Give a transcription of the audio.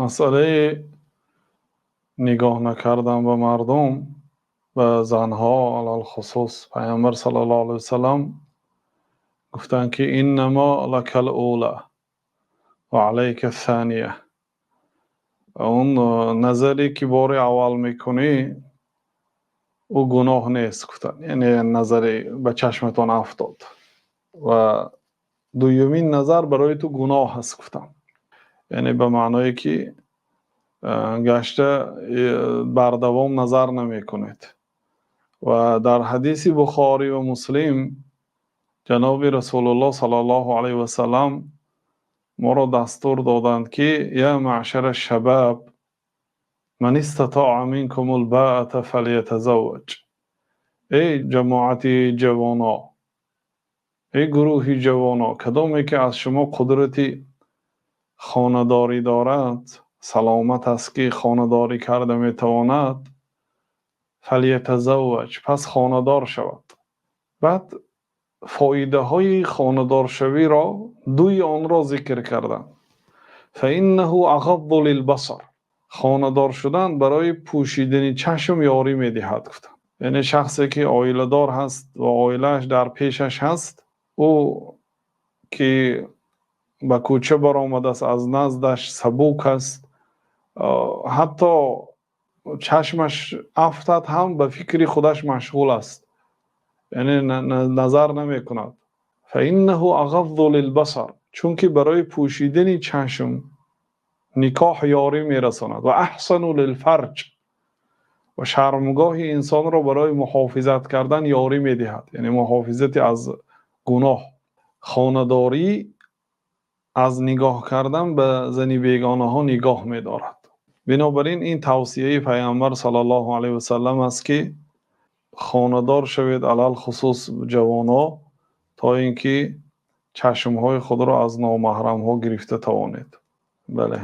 Масъалаи нигоҳ накардан ба мардум, ба занҳо алалхусус, Паёмбар саллаллоҳу алайҳи васаллам гуфтанд, ки إنما لك الأولى وعليك الثانية. Он назаре ки бори аввал мекунӣ, ӯ гуноҳ нест, гуфтанд, яъне назаре ба чашматон афтод ва дуюмин назар барои ту гуноҳ аст, гуфтанд, яъне ба маъное ки гашта бардавом назар намекунед. Ва дар ҳадиси Бухорӣ ва Муслим ҷаноби Расулуллоҳ саллаллоҳу алайҳи васаллам моро дастур доданд, ки يا معشر الشباب، من استطاع منكم الباءة فليتزوج. Эй ҷамоати ҷавоно, эй гурӯҳи ҷавоно, кадоме ки аз шумо қудрати хонадорӣ дорад, саломат аст, ки хонадорӣ карда метавонад, فليتزوج, пас хонадор шавад. Баъд фоидаҳои хонадоршавиро, дуи онро зикр карданд: فإنه أغض للبصر. Хонадор шудан барои пӯшидани чашм ёрӣ медиҳад, гуфтанд. Яъне шахсе ки оиладор ҳаст ва оилааш дар пешаш ҳаст, ӯ ки ба кӯча баромадааст, аз наздаш сабук аст, ҳатто чашмаш афтад ҳам, ба фикри худаш машғул аст, яъне назар намекунад. فإنه أغض للبصر, чунки барои пӯшидани чашм никоҳ ёрӣ мерасонад. وأحصن للفرج, ва шармгоҳи инсонро барои муҳофизат кардан ёрӣ медиҳад, яъне муҳофизати аз гуноҳ. Хонадорӣ аз нигоҳ кардан ба зани бегонаҳо нигоҳ медорад. Бинобар ин, ин тавсияи Пайғамбар саллаллоҳу алайҳи васаллам аст, ки хонадор шавед, алалхусус ҷавоно, то ин ки чашмҳои худро аз номаҳрамҳо гирифта тавонед. Бале.